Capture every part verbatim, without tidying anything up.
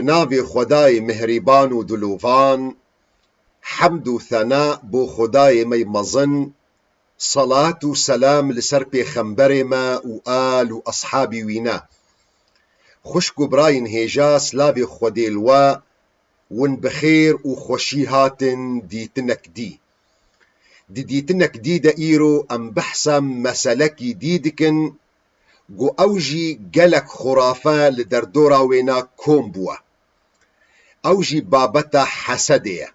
Navê Xwedayê mihrîban û dilovan, hemd û thena bo Xwedayê me yê mezin, selat û selam li ser pêxemberê me û al û eshabî wî ne. Xwişk û birayên hêja, silavê Xwedê li we, win bi xêr û xweşî hatin dîtinek dî. Di dîtinek dî de îro em behsa meselekî dî dikin, ku ew jî gelek xurafe li derdora wêna kom bûye. Ew jî babeta hesedê ye.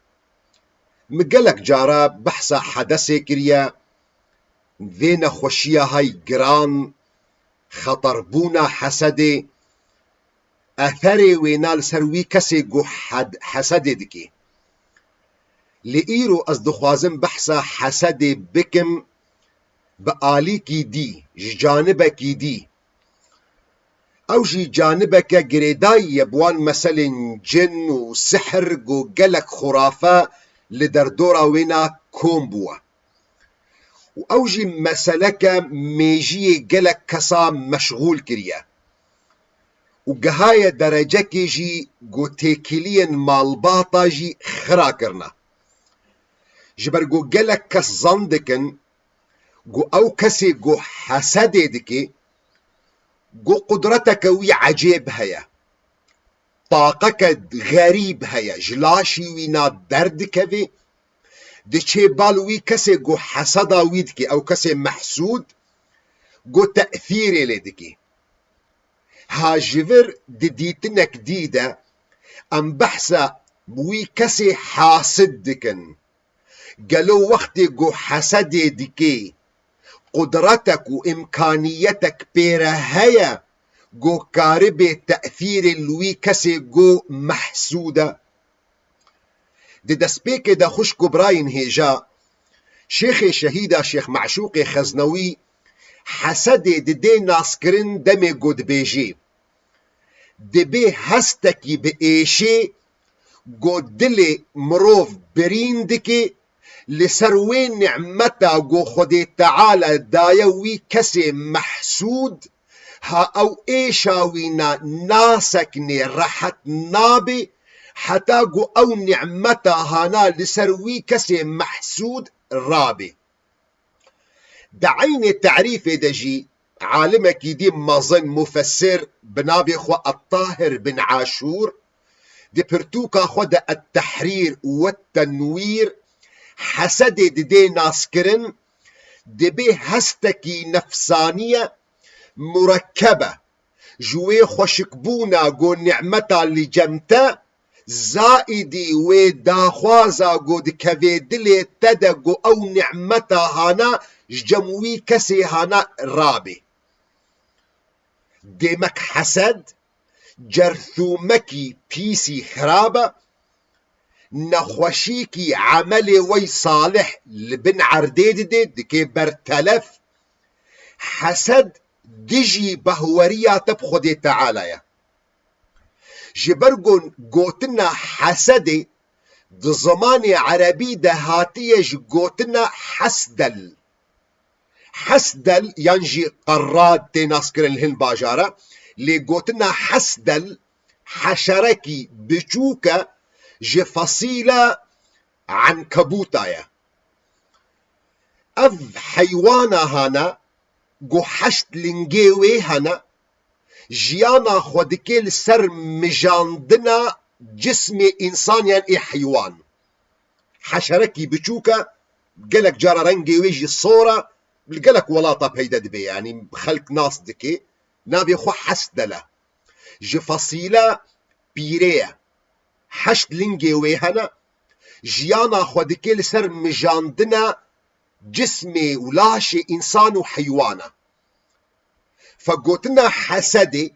Min gelek cara behsa hedesê kiriye, vê nexweşiya hay giran, xeterbûna hesedê, etherê wêna li ser wî kesê ku hed-, hesedê dike. Lê îro ez dixwazim behsa hesedê bikim bi alîkî dî, ji canibekî dî. Ew jî canibeke girêdayî ye bi wan meselên cin û sihr ku gelek xurafe li derdora wêna kom bûye. Û ew jî meseleke mêjiyê gelek kesa meşxûl kiriye. Û gihaye derecekê jî ku têkiliyên malbata jî xira kirine. Ji ber ku gelek kes zan dikin ku ew kesê ku hesedê dike, ku qudreteke wî ecêb heye. Taqeke xerîb heye, ji laşî wî na derdikeve, diçe bal wî kesê ku heseda wî dike, ew kesê mehsûd, ku tesîrê lê dike. Ha ji vir di dîtinek dî de em behsa wî kesê hasid dikin. Gelo wextê ku hesedê dike, qudretek û îmkaniyetek pê re heye ku karibê tesîrê li wî kesê ku mehsûd e? Di destpêkê de xwişk û birayên hêja, Şêxê Şehîda Şêx Meşûqê Xeznewî hesedê didê naskirin demê ku dibêjê, dibê hestekî bi êşê ku dilê mirov birîn dike, li ser wê nimeta ku Xwedê Teala daye wî kesê mehsûd, ha ew êşa wî na nasekine, rehet nabe, heta ku ew nimeta hana li ser wî kesê mehsûd rabe. Di eynê terîfê de jî alimekî dî mezin, mufessir, bi navê xwe Ettahir bin Aşûr, di pirtûka xwe de Ettehrir we Tenwîr, hesedê didê naskirin, dibê hestekî nefsanî ye, murekkeb e. Ji wê xweşikbûna ku nimeta li cem te, zaîdî wê daxwaza ku dikeve dilê te de ku ew nimeta hana ji cem wî kesê hana rabe. Demek hesed certhûmekî pîsî xirab e, nexweşîkî emelê wey salih li bin erdê dide, dike bertelef. Hesed dijî behweriya te bi Xwedê Teala ye. Ji ber ku gotina hesedê di zimanê erebî de hatiye ji gotina hesdel. Hesdel yan jî qerrad tê naskirin li hin bajara, lê gotina hesdel heşerekî biçûk e, ji fesîla enkebûta ye. Ev heywana hana ku heşt lingê wê hene, jiyana xwe dike li ser mijandina cismê însan yan ê heywan. Heşerekî biçûk e, gelek cara rengê wê jî sor e, li gelek welata peyde dibe, yanî xelk nas dike, navê xwe hesdel e. Ji fesîla pîrê ye. Heşt lingê wê hene, jiyana xwe dike li ser mijandina cismê û laşê însan û heywana. Fe gotina hesedê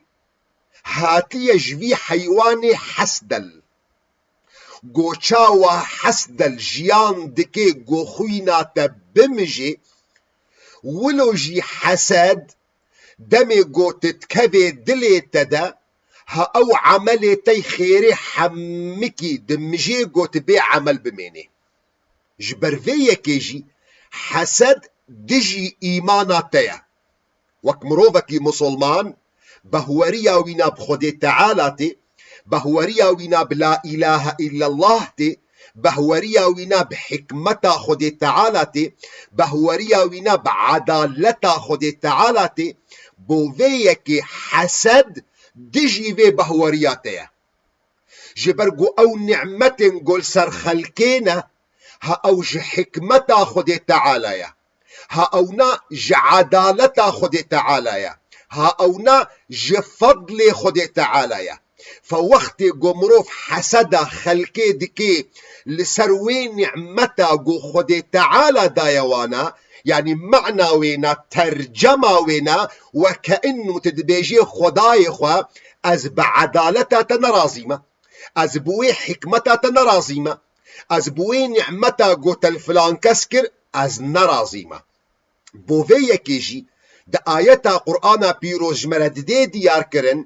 hatiye ji vî heywanê hesdel. Go çawa hesdel jiyan dike go xwîna te bimije, wilo jî hesed demê go tu dikeve dilê te de, ha ew emelê tey xêrê hemikî dimije go tu bê emel bimênê. Ji ber vê yekê jî hesed dijî îmana te ye. Wek mirovekî misilman, behweriya wîna bi Xwedê Teala tê, Behweriya wîna bi la îlahe îllallah tê, behweriya wîna bi hikmeta Xwedê Teala tê, behweriya wîna bi edaleta Xwedê Teala tê, bo vê yekê hesed dijî vê behweriya te ye. Ji ber ku ew nîmetên ku li ser xelkê ne, ha ew ji hikmeta Xwedê Teala ye. Ha ewna ji edaleta Xwedê Teala ye. Ha ewna ji fedlê Xwedê Teala ye. Fe wextê ku mirov heseda xelkê dike li ser wê nîmeta ku Xwedê Teala daye wana, yanî mana wêna, tercema wêna, weke innu tu dibêjê Xwedayê xwe, ez bi edaleta te nerazî me. Ez bi wê hikmeta te nerazî me. Ez bi wê nîmeta ku te li filan kes kir, ez nerazî me. Bo vê yekê jî di ayeta Qur'ana pîroz ji me re didê diyar kirin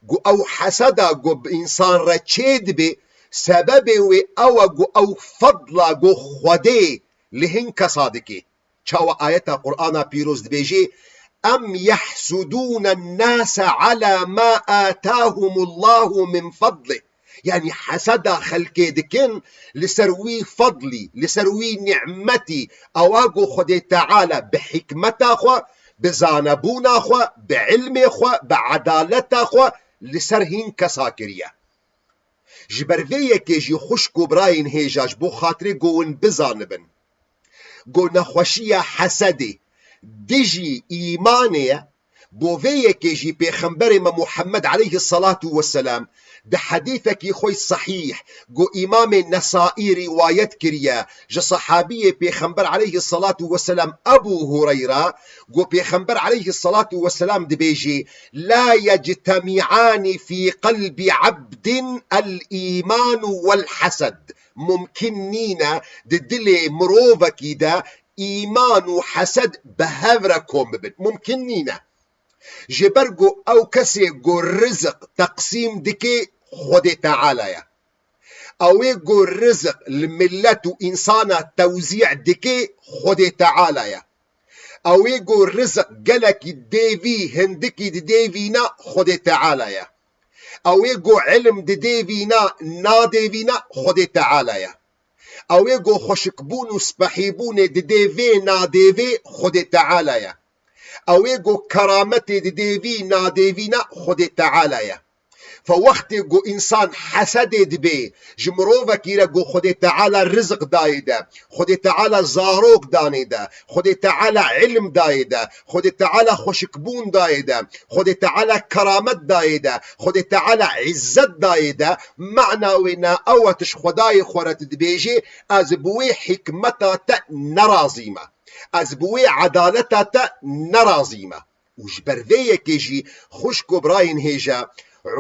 ku ew heseda ku bi însan re çê dibe, sebebê wê ew e ku ew fedla ku Xwedê li hin kesa dike. Çawa ayeta Qur'ana pîroz dibêje, "Em yehsudûne nase ala ma atahumullahu min fedlih." Yanî heseda xelkê dikin li ser wî fedlî, li ser wî nîmetî, ewa ku Xwedê Teala bi hikmeta xwe, bi zanebûna xwe, bi ilmê xwe, bi edaleta xwe li ser hîn kesa kiriye. Ji ber vê yekê jî xwişk û birayên hêja ji bo xatirê ku hûn bizanibin, ku nexweşiya hesedê dijî îmanê ye, bo vê yekê jî Pêxemberê me Muhammed aleyhisselatu vesselam di hedîsekî xwe sehîh, ku Îmamê Nesaî rîwayet kiriye, ji sehabiyê Pêxember aleyhisselatu vesselam Ebû Hureyra, ku Pêxember aleyhisselatu vesselam dibêjê, "La yectemi'ani fî qelbi abdin el-îmanu wel-hesed." Mumkin nîne di dilê mirovekî de îman û hesed bi hev re kom bibin. Mumkin nîne. Ji ber ku ew kesê ku rizik teqsîm dike Xwedê Teala ye. Ew ê ku rizik li milet û însana tewzî dike Xwedê Teala ye. Ew ê ku rizik gelekî didê vî, hindikî didê vîna Xwedê Teala ye. Ew ê ku ilim didê vîna, nadê vîna Xwedê Teala ye. Ew ê ku xweşikbûn û spehîbûnê didê vê, nadê vê Xwedê Teala ye. Ew ê ku kerametê didê vî, nadê vîna Xwedê Teala ye. Fe wextê ku însan hesedê dibê ji mirovekî re ku Xwedê Teala rizik dayê de, Xwedê Teala zarok danê de, Xwedê Teala ilim dayê de, Xwedê Teala xweşikbûn dayê de, Xwedê Teala keramet dayê de, Xwedê Teala îzzet dayê de, mana wê ne ew e tu ji Xwedayê xwe re tu dibêjê, ez bi wê hikmeta te nerazî me. Ez bi wê edaleta te nerazî me. Û ji ber vê yekê jî xwişk û birayên hêja,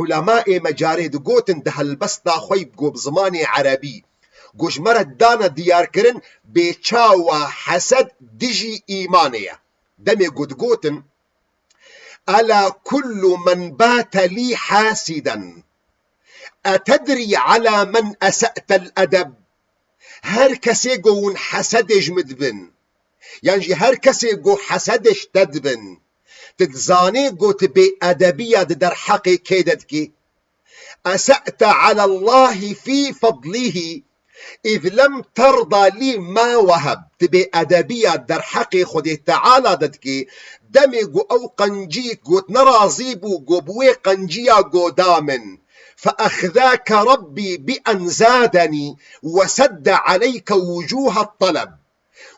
ulemaê me carê digotin di helbesta xwe ku bi zimanê erebî, ku ji me re dane diyarkirin, bê çawa hesed dijî îmanê ye. Demê ku digotin, "Ela kullu men bate lî hasiden, etedrî ala men ese'tel edeb?" Her kesê ku hûn hesedê ji min dibin, yan jî her kesê ku hesedê ji te dibin, tu dizanî ku tu bê edebiya di derheqê kê de dikî? Ese'te alallahî fî fedlîhî, îz lem terda lî ma weheb. Tu bê edebiya derheqê Xwedê Teala de dikî, demê ku ew qencî ku tu nerazî bû, ku bi wê qenciya ku da min. Fe exzake Rabbî bi en zadenî we sedde aleyke wucûhe teleb.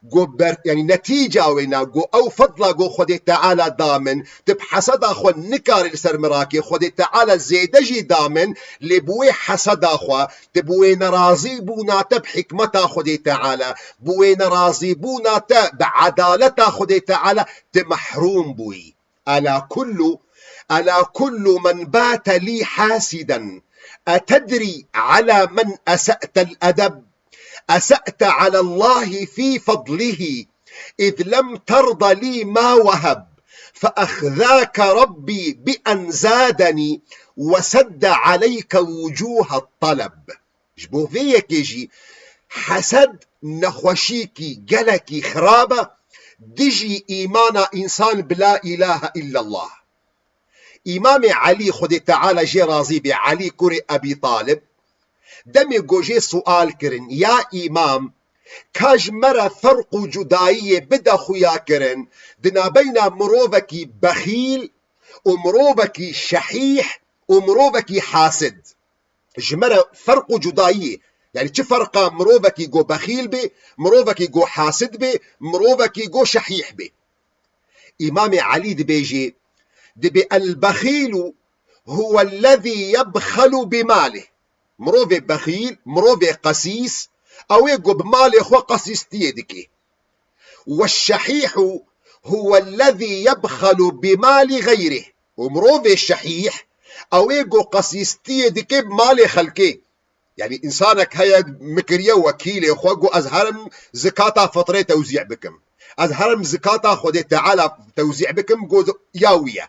Go ber, yanî netîca wê na, go ew fedla go Xwedê Teala da min, tu bi heseda xwe nikarî li ser min rakê, Xwedê Teala zêde jî da min, lê bi wê heseda xwe, tu bi wê nerazî bûna te bi hikmeta Xwedê Teala, bi wê nerazî bûna te bi edaleta Xwedê Teala, tu mehrûm bûyî. Ela kullu, ela kullu men bate lî hasiden, etedrî ala men ese'tel edeb? أسأت على الله في فضله إذ لم ترض لي ما وهب، فأخزاك ربي بأن زادني وسد عليك وجوه الطلب. Ji bo vê yekê jî hesed nexweşiyekî gelekî xirab e, dijî îmana însan bi la îlahe îllallah. Îmamê Elî, Xwedê Teala jê razî be, Elî kurê Ebî Talib, demê ku jê sual kirin, ya Îmam, ka ji me re ferq û cudayiyê bide xuya kirin di nabeyna mirovekî bexîl û mirovekî şehîh û mirovekî hasid. Ji me re ferq û cudayiyê, yanî çi ferqa mirovekî ku bexîl bê, mirovekî ku hasid bê, mirovekî ku şehîh bê. Îmamê Elî dibêjê, dibê, "El-bexîlu huwellezî yebxelu bi malih." Mirovê bexîl, mirovê qesîs, ew ê ku bi malê xwe qesîstiyê dike. "Weşşehîhu huwellezî yebxelu bi mali xeyrih." Û mirovê şehîh, ew ê ku qesîstiyê dike bi malê xelkê. Yanî, însanek heye, min kiriye wekîlê xwe, got, "Ez herim zikata fitrê tewzî bikim. Ez herim zikata Xwedê Teala tewzî bikim," got, "Ya wî ye."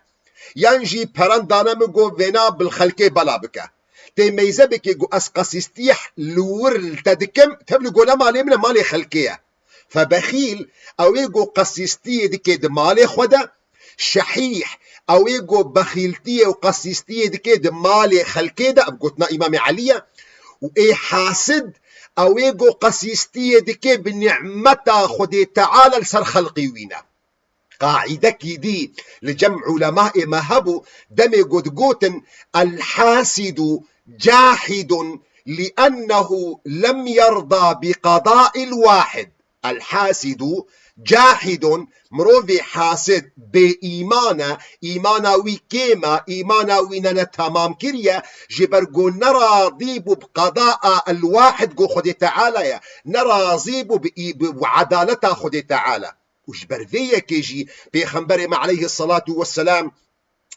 Yan jî peren dane min, got, "Vêna bil xelkê bela bike." Tê meyze bike, got, "Ez qesîstiyê li wir li te dikim, tevlî got ne malê min e, malê xelkê ye." Febexîl, ew ê ku qesîstiyê dike di malê xwe de, şehîh, ew ê ku bexîltiyê û qesîstiyê dike di malê xelkê de, ev gotina Îmamê Elî ye, û ê hasid, ew ê ku qesîstiyê dike bi nimeta Xwedê Teala li ser xelqî wî ne. Qaîdekî dî li cem ulemaê me hebû, demê ku digotin, "El-hasidu cahidun li'ennehu lem yerda bi qada'il wahid." El-hasidu cahidun, mirovê hasid bêîman e, îmana wî kêm e, îmana wî ne, ne temam kiriye, ji ber ku nerazî bû bi qedaa el-wahid ku Xwedê Teala ye, nerazî bû bi, bi, bi edaleta Xwedê Teala. Û ji ber vê yekê jî Pêxemberê me aleyhisselatu vesselam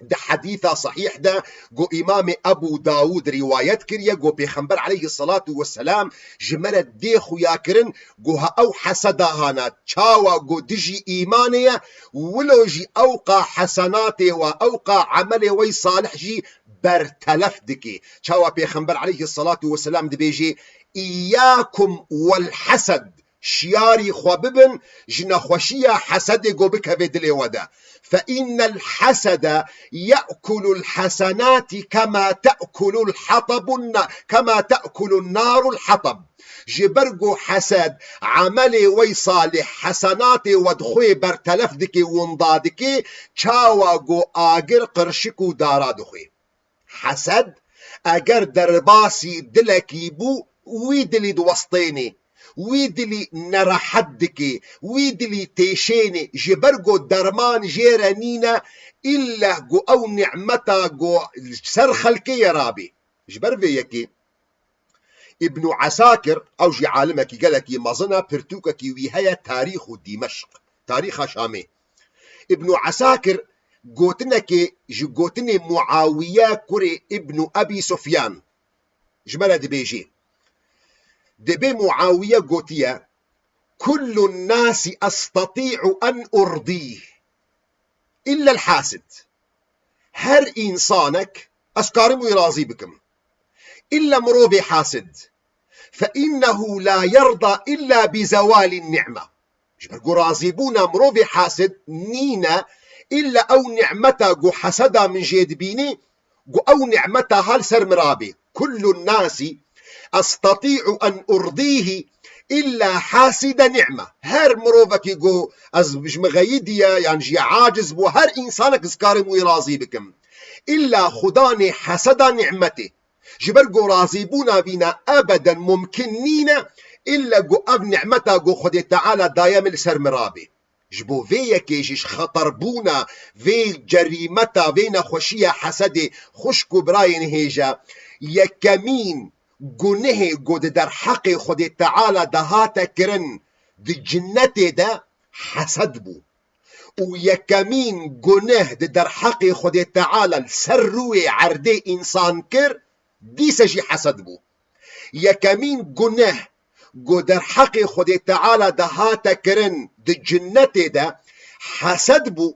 di hedîsa sehîh de ku Îmamê Ebû Dawûd rîwayet kiriye, ku Pêxember aleyhisselatu vesselam ji me re dê xuya kirin, ku ha ew heseda hana, çawa ku dijî îmanê ye, wilo jî ewqa hesenatê we, ewqa emelê we salih jî bertelef dike. Çawa Pêxember aleyhisselatu vesselam dibêje, "Îyyakum wel-hesed." Şiyarî xwe bibin ji nexweşiya hesedê ku bikeve dilê we de. Fe innel hesede ye'kulul hesenati kema te'kulul hatabun na-, kema te'kulun narul hatab. Ji ber ku hesed, emelê wey salih, hesenatê we dixwê bertelef dike, winda dike, çawa ku agir qirşik û dara dixwê. Hesed, eger derbasî dilekî bû, wî dilî diwestênê, wî dilî nerehet dikê, wî dilî têşênê, ji ber ku derman jê re nîne, îlle ku ew nimeta ku li ser xelkê ye rabê. Ji ber vê yekê Îbnû Esakir, ew jî alimekî gelekî mezin e, pirtûkekî wî heye, Tarîxu Dîmeşq, Tarîxa Şamê. Îbnû Esakir gotinekê ji gotinê Muawiye kurê Îbnû Ebî Sufyan ji me re dibêjê. Dibê Muawiye gotiye, "Kullun nasi estatî'u en urdîh, illel hasid." Her însanek ez karim wî razî bikim. Îlle mirovê hasid. Fe innehu la yerda illa bi zewalin ni'me. Ji ber ku razîbûna mirovê hasid nîne, îlle ew nimeta ku heseda min jê dibînî, ku ew nimeta ha li ser min rabê. Kullun nasi estatî'u en urdîhî illa haside ni'me. Her mirovekî ku ez ji min xeyîdiye yan jî aciz bû, her însanek ez karim wî razî bikim. Îlla xudanê heseda nimetê. Ji ber ku razîbûna vîna ebeden mumkin nîne, îlle ku ev nimeta ku Xwedê Teala daye min li ser min rabê. Ji bo vê yekê jî ji xeterbûna vê cerîmeta, vê nexweşiya hesedê, xwişk û birayên hêja, yekemîn gunehê ku di derheqê Xwedê Teala de hate kirin di cinnetê de hesed bû. Û yekemîn guneh di derheqê Xwedê Teala li ser rûyê erdê însan kir, dîse jî hesed bû. Yekemîn guneh ku derheqê Xwedê Teala de hate kirin di cinnetê de, hesed bû.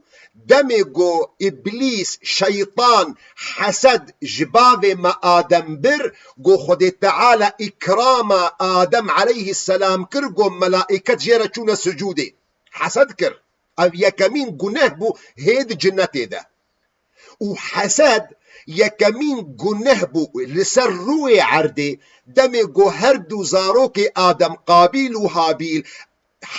Demê ku Îblîs, şeytan, hesed ji bavê me Adem bir, ku Xwedê Teala îkrama Adem aleyhisselam kir, ku melaiket jê re çûne sucûdê. Hesed kir. Ev yekemîn guneh bû hê di cinnetê de. Û hesed yekemîn guneh bû li ser rûyê erdê, demê ku her du zarokê Adem, Qabîl û Habîl,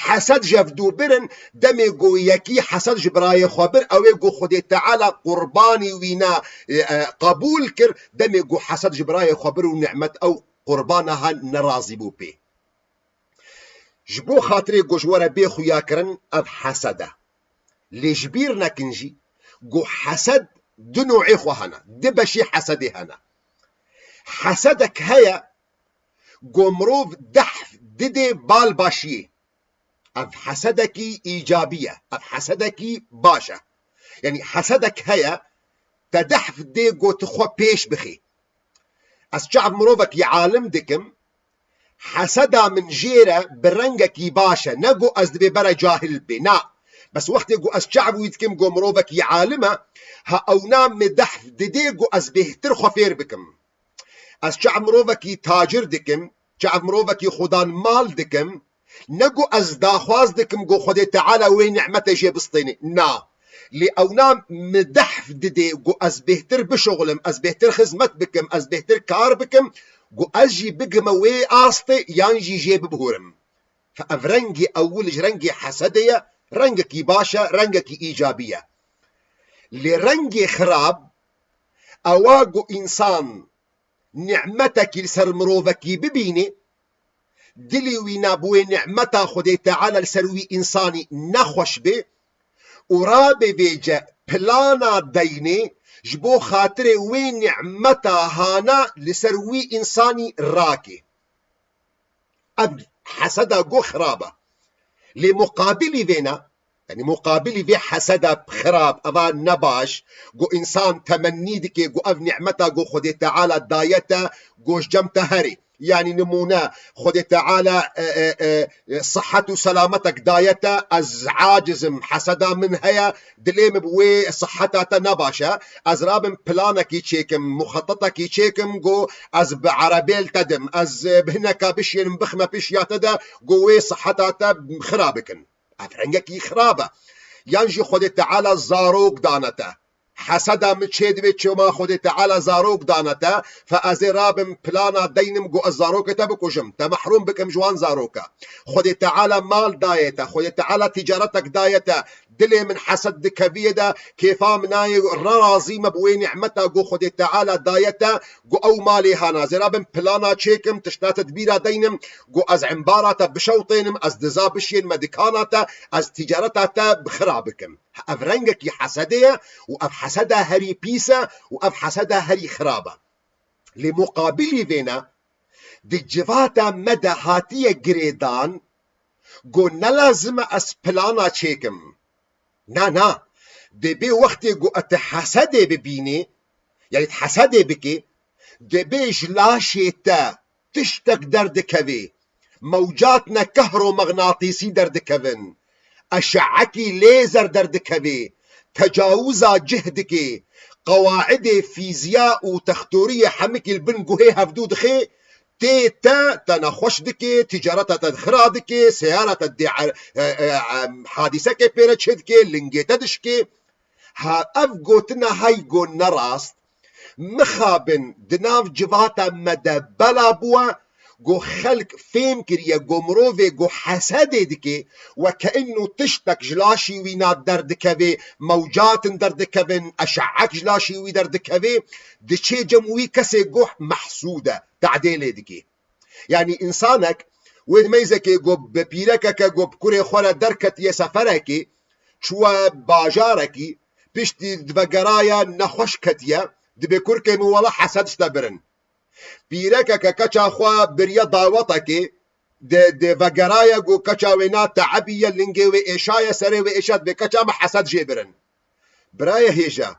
hesed ji hev du birin, demê ku yekî hesed ji birayê xwe bir, ew ê ku Xwedê Teala qurbanî wîna, e, e, qebûl kir, demê ku hesed ji birayê xwe bir û nimet ew qurbana han nerazî bû pê. Ji bo xatirê ku ji we re bê xuyakirin, ev hesed e. Lê ji bîr nekin jî ku hesed du nû'ê xwe hene, du beşê hesedê hene. Hesedek heye ku mirov dehf didê bal başiyê. Ev hesedekî îcabî ye, ev hesedekî baş e. Yanî hesedek heye, te dehf dê ku tu xwe pêş bixî. Ez çav mirovekî alim dikim, heseda min jê re bi rengekî baş e, ne ku ez divê bere cahil bê, na. Bes wextê ku ez çav wî dikim ku mirovekî alim e, ha ewna min dehf didê ku ez bêhtir xwe fêr bikim. Ez çav mirovekî tacir dikim, çav mirovekî xudan mal dikim, ne ku ez daxwaz dikim ku Xwedê Teala wê nimetê jê bistêne. Na. Lê ewna min dehf didê ku ez bêhtir bişuxulim, ez bêhtir xizmet bikim, ez bêhtir kar bikim, ku ez jî bigime wê astê yan jî jê bibûrim. Fe ev rengê ewil ji rengê hesedê ye, rengekî baş e, rengekî îcabî ye. Lê rengê xirab ewa ku însan nimetekî li ser mirovekî bibînê, dilê wî na bi wê nimeta Xwedê Teala li ser wî însanî nexweş bê û rabê vêce plana deynê ji bo xatirê wê nimeta hana li ser wî însanî rakê. Ev heseda ku xirab e. Lê muqabilî vê ne, yanî muqabilî vê heseda xirab, eva ne baş, ku însan temennî dike ku ev nimeta ku Xwedê Teala daye te, ku ji cem te herê. Yanî nimûne, Xwedê Teala, e, e, e, e, sihet û selametek daye te, ez aciz im, heseda min heye, dilê min bi wê siheta te ne baş e, ez rabim planekî çêkim, muxetetekî çêkim, ku ez bi erebê li te dim, ez bi hineka bişiyênim bixime pêşiya te de, ku wê siheta te xira bikin. Ev rengekî xirab e. Yan jî Xwedê Teala zarok dane te. Heseda min çê divê çima Xwedê Teala zarok dane te, fe ez ê rabim plana deynim ku ez zarokê te bikujim, te mehrûm bikim ji wan zaroka. Xwedê Teala mal dayê te, Xwedê Teala ticaretek daye te, dilê min hesed dikeviyê de, kêfa min nayê, nerazî me bi wê nimeta ku Xwedê Teala daye te, ku ew malê hana. Ez ê rabim plana çêkim, tişta te di bîra deynim, ku ez embara te bişewtênim, ez diza bişiyên me dikana te, ez ticareta te bi xira bikim. Ev rengekî hesedê ye û ev heseda herî pîs e û ev heseda herî xirab e. Lê muqabilî vê ne, di civata me de hatiye girêdan, ku ne lazim e ez plana çêkim. Na, na. Dê bê wextê ku tu hesedê bibînî, yanî tu hesedê bikî, dê bê ji laşê te tiştek derdikevê. Mewcatne kehromexnatîsî derdikevin. Eşeekî lêzer derdikevê. Tecawuza cih dikê. Qewaidê fîziya û textoriyê hemikî li bin guhê hevdû dixê, tê te, te nexweş dike, ticareta te xira dike, seyara te dê er-, e, e, em, hadîsekê pê re çêdike, lingê te dişike. Ha, ev gotina hay go nerast, mixabin di nav civata me de bela bûye, go xelk fêm kiriye, go mirovê go hesedê dike, weke inu tiştek ji laşî wîna derdikeve, mewcatin derdikevin, eşeek ji laşî wî derdikeve, diçê cem wî kesê go mehsûd e, tadê lê dike. Yanî însanek, wê meyzekê ku bi pîrekeke ku bi kurê xwe re derketiye seferekê, çûye bajarekî, piştî divegeraye nexweş ketiye, dibê kurkê min wela hesed ji te birin. Pîrekeke keça xwe biriye dawetekê, di, divegeraye ku keça wê na teebiye, lingê wê êşaye, serê wê êşa, dibê keça min hesed jê birin. Birayê hêja,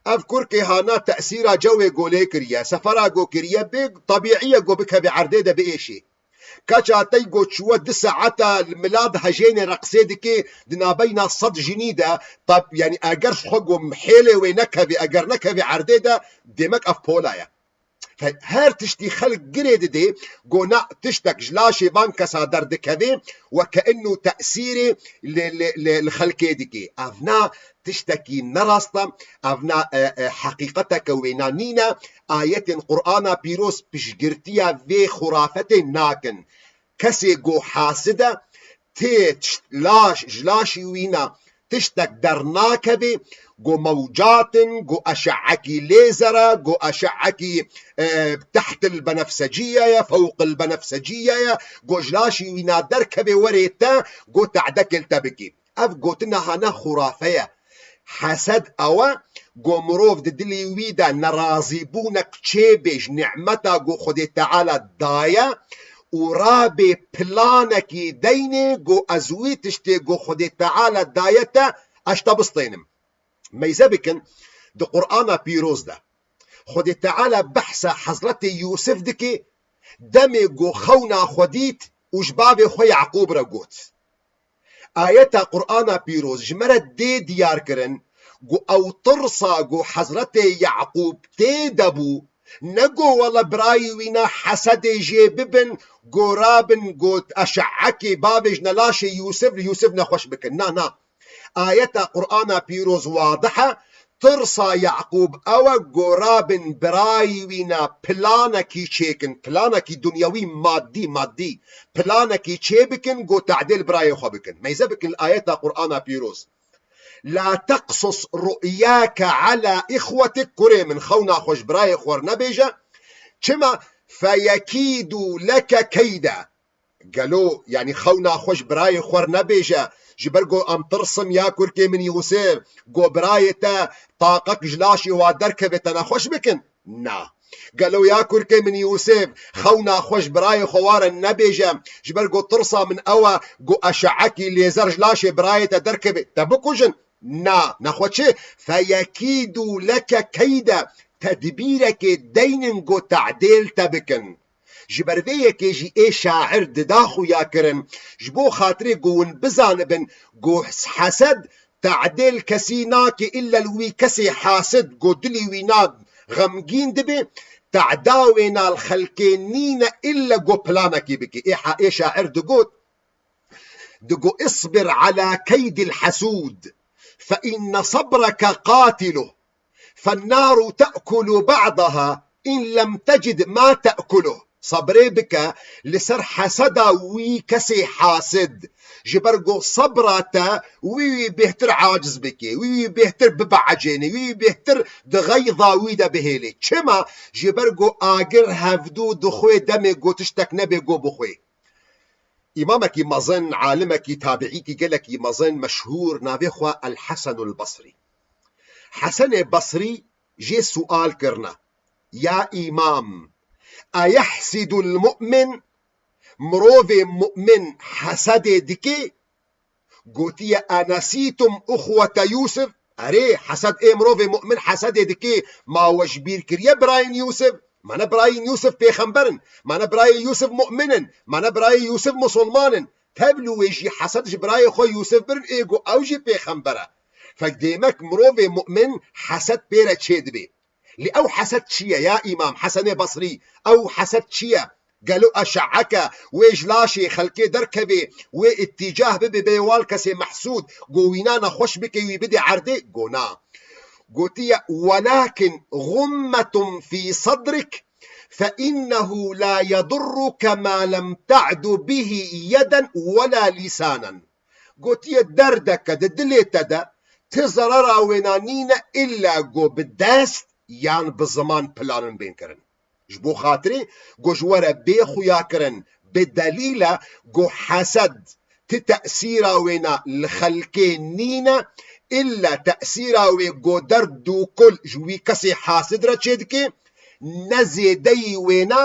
ev kurkê hana tesîra cewê go lê kiriye, sefera go kiriye, bê tebîî ye go bikeve erdê de biêşê. Keça tey go çûye du saeta li mila dihejêne reqsê dike, di navbeyna sed jinî de, tab-, yanî eger ji xwe go hêlê wê nekeve, eger nekeve erdê de, demek ev pola ye. Fe-, her tiştî xelk girê didê, go na tiştek ji laşê van kesa derdikeve, weke inu tesîrê li, li, li, li xelkê dike. Ev na tiştekî nerast e, ev na, e, e, heqîqeteke wêna nîne. Ayetên Qur'ana Pîroz piştgirtiya vê xurafetê nakin. Kesê go hasid e, tê tişt-, laş, ji laşî wîna tiştek dernakeve, go mewcat in, go eşe'ekî lêzer e, go eşe'ekî, e, tehtil benefseciye ye, fewqil benefseciye ye, go ji laşî wîna derkeve werê te, go te'dekê li te bike. Ev gotina hane xurafe ye. Hesed ew e, go mirov di dilê wî de nerazîbûnek çêbê ji nimeta go Xwedê Teala daye û rabê planekî deynê go ez wî tiştê go Xwedê Teala daye te, ez te bistênim. Meyze bikin, di Qur'ana Pîroz de Xwedê Teala behsa Hezretê Yûsif dike, demê go xewna xwe dît û ji bavê xwe Yaqûb re got. Ayeta Qur'ana Pîroz ji me re dê diyar kirin, go ew tirsa go Hezretê Yaqûb tê de bû, ne go wele birayî wîna hesedê jê bibin, go rabin, go eşe'ekê bavê ji nelaşê Yûsif, li Yûsif nexweş bikin. Na, na. Ayeta Qur'ana Pîroz wadih e, tirsa Yaqûb ew e, go rabin birayî wîna planekî çêkin, planekî dunyewî, maddî, maddî, planekî çêbikin, go te'dê li birayê xwe bikin. Meyze bikin li ayeta Qur'ana Pîroz. La teqsus ru'yake ala ihwetik, kurê min, xewna xwe ji birayê xwe re nebêje. Çima? Feyekîdû leke keyde. Gelo, yanî xewna xwe ji birayê xwe re nebêje, ji ber go em tirsim ya kurkê min Yûsif, go birayê te taqek ji laşê wa derkeve te nexweş bikin? Na. Gelo ya kurkê min Yûsif, xewna xwe ji birayê xwe wa re nebêje, ji ber go tirsa min ew e, go eşe'ekî lêzer ji laşê birayê te derkeve, te bikujin? Na, nexwe çi? Feyekîdû leke keyde, tedbîrekê deynin go te'dêl te bikin. Ji ber vê yekê jî ê şair dida xuya kirin, ji bo xatirê ku hûn bizanibin ku hesed te'dêl kesî nake, illa li wî kesê hasid ku dilî wî na xemgîn dibe, te'da wê na li xelkê nîne, illa ku planekî bike. Ê ha-, ê şair digot, digo, "اصبر على كيد الحسود، فإن صبرك قاتله، فالنار تأكل بعضها إن لم تجد ما تأكله." Sebrê bike li ser heseda wî kesê hasid. Ji ber ku sebra te wî wî bêhtir aciz bike, wî wî bêhtir bibeecêne, wî wî bêhtir di xeyza wî de bihêle. Çima? Ji ber ku agir hevdû dixwê demê ku tiştek nebe ku bixwê. Îmamekî mezin, alimekî, tabiîkî gelekî mezin, meşhûr, navê xwe El Hesenul Besrî. Hesenê Besrî jê sual kirine, "Ya Îmam, eyehsidul mu'min, mirovê mu'min hesedê dike?" Gotiye, "Enesîtum uxwete Yûsif?" Erê, hesed ê mirovê mu'min hesedê dike, ma we ji bîr kiriye birayên Yûsif? Ma ne birayên Yûsif pêxember in, ma ne birayê Yûsif mu'min in, ma ne birayê Yûsif musulman in. Tevlû wê jî hesed ji birayê xwe Yûsif birin, ê ku ew jî pêxember e. Fek dêmek mirovê mu'min hesed pê re çêdibe. Lê ew hesed çi ye ya Îmam Hesenê Besrî? Ew hesed çi ye? Gelo eşe'eke wê ji laşê xelkê derkeve, wê îtîcah bibe bê wal kesê mehsûd, go wîna nexweş bike, wî bide erdê? Go na. Gotiye, "Welakin gummetun fî sadrik, fe innehu la yedurruke ma lem te'du bihi yeden wela lisanen." Gotiye, "Derdeke di dilê te de, ti zerera wêna nîne, illa go bi dest yan bi ziman planin bên kirin." Ji bo xatirê go ji we re bê xuya kirin, bi delîl e go hesed ti tesîra wêna li xelkê nîne, illa tesîra wê go derd û kul ji wî kesê hasid re çêdike, ne zêdeyî wêna,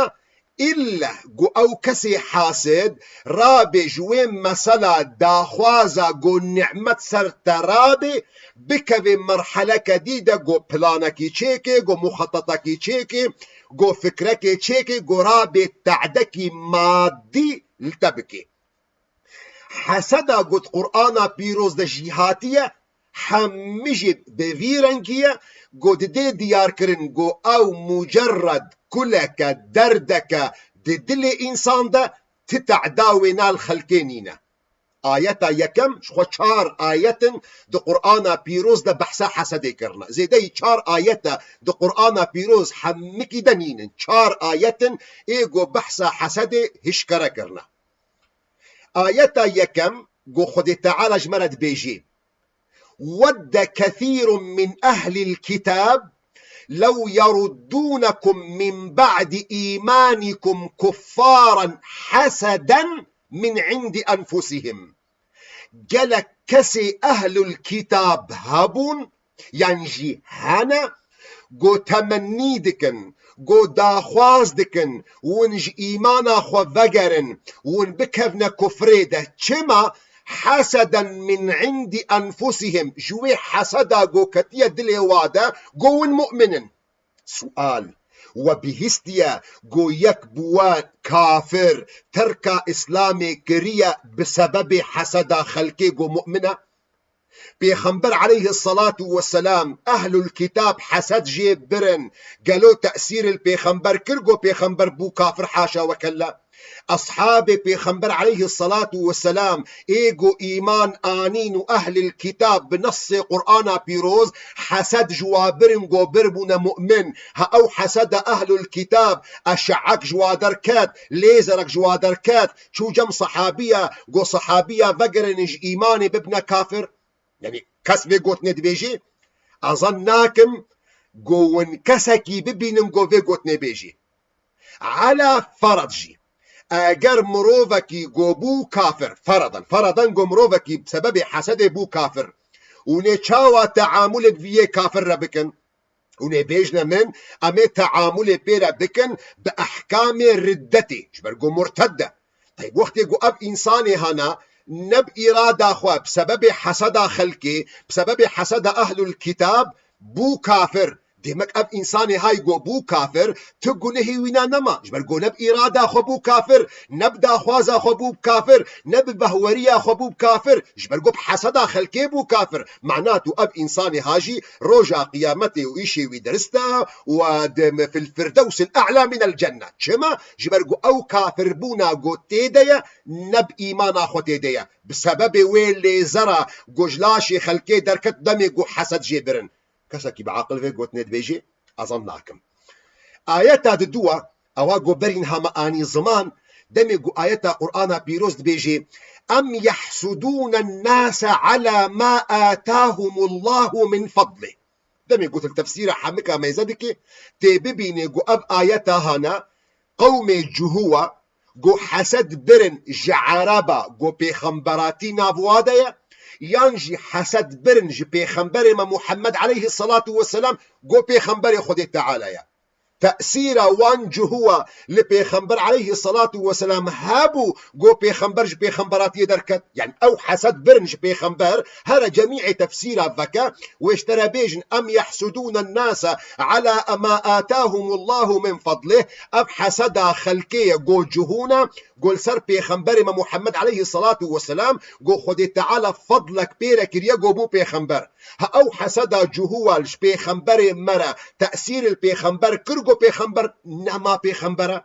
illa go ew kesê hasid rabe ji wê mesela daxwaza go nimet ser te rabe, bikeve merheleke dî de go planekî çêke, go muxetetekî çêke, go fikrekê çêke, go rabê te'dekî madî li te bike. Heseda got Qur'ana pîroz de jî hatiye, Hemî jî bi vî rengî ye, ku didê diyarkirin ku ew mucerred kuleke, derdeke di dilê însan de ti tehda wêna li xelkê nîne. Ayeta yekem, ji xwe çar ayet in di Qur'ana Pîroz de behsa hesedê kirine. Zêdeyî çar ayet e di Qur'ana Pîroz hemikî de nînin. Çar ayet in ê ku behsa hesedê hişkere kirine. Ayeta yekem, ku Xwedê Teala ji me re dibêjê: "Wedde kethîrun min ehlil kitab lew yeruddunekum min ba'di îmanikum kuffaran haseden min indi enfusihim." Gelek kesê ehlul kitab hebûn, yan jî hene, ku temennî dikin, ku daxwaz dikin, hûn ji îmana xwe vegerin, hûn bikevne kufrê de. Çima? Heseden min indi enfusihim, ji wê heseda ku ketiye dilê wa de, ku hûn mu'min in. Sual: we bihîstiye ku yek bi we kafir terka Îslamê kiriye bi sebebê heseda xelkê ku mu'min e? Pêxember aleyhisselatu vesselam ehlul kitab hesed jê birin. Gelo tesîr li pêxember kir ku pêxember bû kafir? Haşa ve kella. Eshabê pêxember aleyhisselatu vesselam ê ku îman anîn û ehlil kitab bi nessê Qur'ana pîroz hesed ji wa birin ku bir bûne mu'min. Ha ew heseda ehlul kitab, eşe'ek ji wa derket, lêzerek ji wa derket, çû cem sehabiya, ku sehabiya vegerin ji îmanê bibne kafir. Yanî kes vê gotinê dibêjî, ez zan nakim ku hûn kesekî bibînin ku vê gotinê bêjî. Ala ferad jî, eger mirovekî ku bû kafir, feradan, feradan ku mirovekî bi sebebê hesedê bû kafir, hûn ê çawa teamulê bi vî yê kafir re bikin? Hûn ê bêjne min, em ê teamulê pê re bikin bi ehkamê riddetê, ji ber ku murted e. Tey wextê ku ev însanê hana, ne bi îrada xwe, bi sebebê heseda xelkê, bi sebebê heseda ehlul kitab bû kafir. Demek ev însanê hay ku bû kafir, tu gunehî wîna nema. Ji ber ku ne bi îrada xwe bû kafir, ne bi daxwaza xwe bû kafir, ne bi behweriya xwe bû kafir. Ji ber ku bi heseda xelkê bû kafir. Mana tu ev însanê ha jî roja qiyametê û îşê wî dirist e û di fil firdewsil a'la minel cenne. Çima? Ji ber ku ew kafirbûna ku tê de ye, ne bi îmana xwe tê de ye. Bi sebebê wê lêzera ku ji laşê xelkê derket demê ku hesed jê birin. Kesekî bi aqil vê gotinê dibêjê, ez zan nakim. Ayeta di dua, ewa ku berîn hama anî ziman, demê ku ayeta Qur'ana pîroz dibêjê: "Em yehsudûne nase ala ma atahumullahu min fadlih." Demê ku til tefsîra hemika meyze dike, tê bibînê ku ev ayeta hana, qewmê Cuhuwa, ku hesed birin ji Ereba, ku pêxemberatî nav wa de ye, yan jî hesed birin ji pêxemberê me Muhammed aleyhisselatu vesselam, ku pêxemberê Xwedê Teala ye. Tesîra wan Cuhuwa li pêxember aleyhisselatu vesselam hebû, ku pêxember ji pêxemberatiyê derket. Yani ew hesed birin ji pêxember, here cemîê tefsîra veke, wê ji te re bêjin: "Em yehsudûne nase ala ma atahumullahu min fadlih." Ev heseda xelkê ye, ku Cuhûn e, ku li ser pêxemberê me Muhammed aleyhisselatu vesselam, ku Xwedê Teala fadlek pê re kiriye, ku bû pêxember. Ha ew heseda Cuhû wa li ji pêxemberê me re tesîr li pêxember kir, ku pêxember nema pêxember e.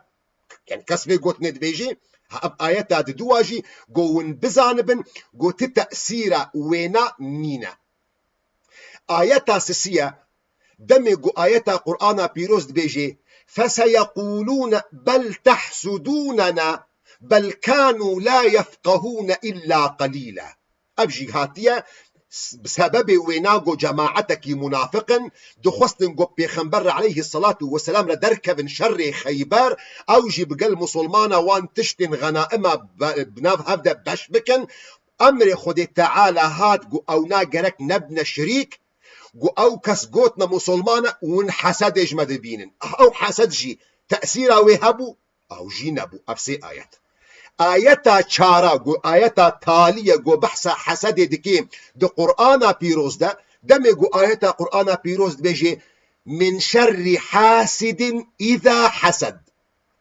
Yani kes vê gotinê dibêjê, ha ev ayeta di dua jî, ku hûn bizanibin, ku ti tesîra wêna nîne. Ayeta sisiye, demê ku ayeta Qur'ana pîroz dibêjê: "Feseyeqûlûne bel tehsudûnena bel kânû la yefqehûne illa qelîla." Ev jî hatiye s-, bi sebebê wêna ku cemaetekî munafiq in, dixwestin ku pêxember re aleyhisselatu vesselam re derkevin şerê Xeyber, ew jî bi gel musulmana wan tiştên xenaima be-, bi nav hev de beş bikin. Emrê Xwedê Teala hat ku ewna gerek nebne şirîk, ku ew kes got me musulman e, hûn hesedê ji me dibînin. Ah, ew hesed jî tesîra wê hebû, ew jî nebû. Ev sê ayet. Ayeta çara ku ayeta talî ye ku behsa hesedê dike di Qur'ana pîroz de, demê ku ayeta Qur'ana pîroz dibêje: "Min şerrî hasidin îza hesed."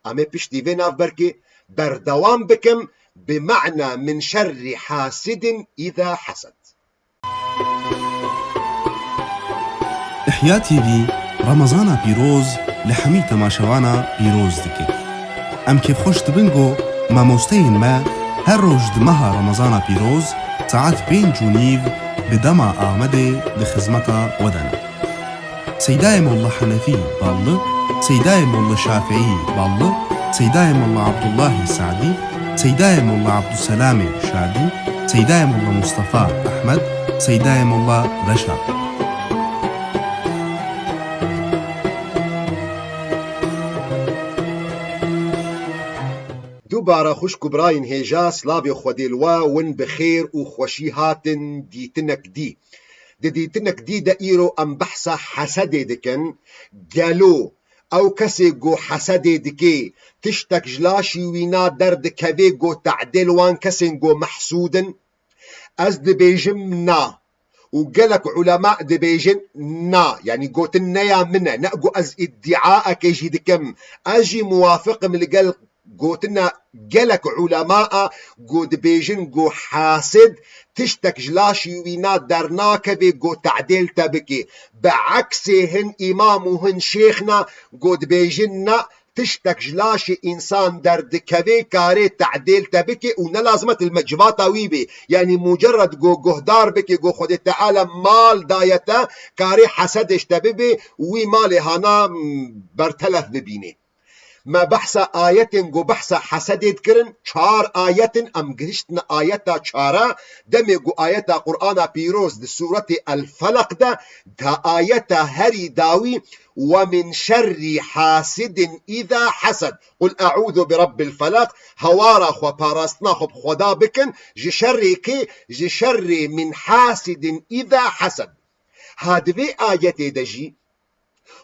Em ê piştî vê navberkê berdewam bikim, bi ma'na "min şerrî hasidin îza hesed". Ya T V Remezana pîroz li hemî temaşevana pîroz dike. Em kêfxweş dibin ku mamosteyên me her roj di meha Remezana pîroz saet pênc û nîv bi dema Amedê di xizmeta we de ne. Seydayê Molla Henefî Ballı, Seydayê Molla Şafîî Ballı, Seydayê Molla Abdullahî Sadî, Seydayê Molla Abdulselamê Şadî, Seydayê Molla Mustafa Ehmed, Seydayê Molla Reşa. Dubare xwişk û birayên hêja, slavê Xwedê li we, win bi xêr û xweşî hatin dîtinek dî. Di dîtinek dî de îro em behsa hesedê dikin. Gelo ew kesê ku hesedê dikê, tiştek ji laşî wî na derdikevê ku tedê li wan kesên ku mehsûd in? Ez dibêjim na. Û gelek ulema dibêjin na. Yanî gotin ne ya min e, ne ku ez îdîaekê jî dikim. Ez jî muwafiq im li gel gotina gelek ulema a ku dibêjin ku hasid tiştek ji laşî wî na dernakevê ku tedêl te bikê. Bi eksê hin îmam û hin şêxna ku dibêjin na, tiştek ji laşê însan derdikevê karê tedêl te bikê û ne lazim e tu li me-, civata wî bê. Yanî mucerred ku guhdar bikê ku Xwedê Teala mal daye te, karê hesedê ji te bibê, wî malê hana, m, bertelef bibînê. Me behsa ayetên ku behsa hesedê dikirin, çar ayet in, em gihiştine ayeta çara, demê ku ayeta Qur'ana pîroz di sûretê El-Felaq de, di ayeta herî dawî, "Ve min şerrî hasidin îza hesed." "Qul e'ûzu bi rabbil felaq." Hewara xwe, parastina xwe bi Xweda bikin, ji şerrê kê? Ji şerrê "min hasidin îza hesed." Ha di vê ayetê de jî,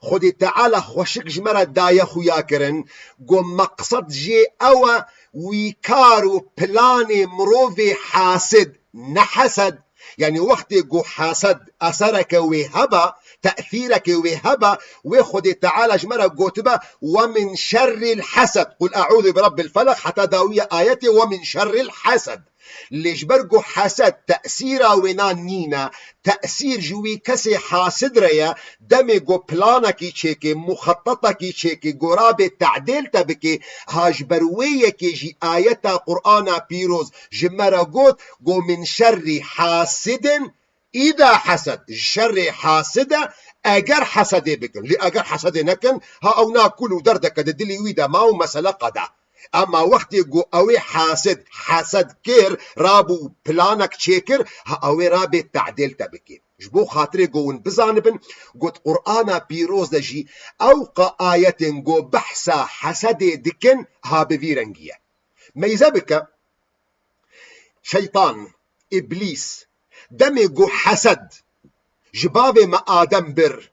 Xwedê Teala xweşik ji me re daye xuya kirin, ku meqsed jê ew e, wî kar û planê mirovê hasid, ne hesed. Yanî wextê ku hesed esereke wê hebe, tesîreke wê hebe, wê Xwedê Teala ji me re gotibe, "Ve min şerril hesed." "Qul e'ûzu bi rabbil felaq", heta dawiya ayetê, "Ve min şerril hesed." Lê ji ber ku hesed tesîra wê na nîne, tesîr ji wî kesê hasid re ye, demê ku planekî çêkê, muxetetekî çêkê, ku rabê tedêl te bikê, ha ji ber wê yekê jî ayeta Qur'ana pîroz ji me re got, ku "min şerrî hasidin îda hesed", ji şerê haside eger hesedê bikin. Lê eger hesedê nekin, ha ew na kul û derdeke di dilî wî de ma û mesele qeda. Ema wextê ku ew ê hasid, hesed kir, rabû planek çêkir, ha ew ê rabê tedêl te bikê. Ji bo xatirê ku hûn bizanibin, got Qur'ana pîroz de jî ew qa ayetên ku behsa hesedê dikin, ha bi vî rengî ye. Meyze bike, şeytan, îblîs, demê ku hesed ji bavê me Adem bir,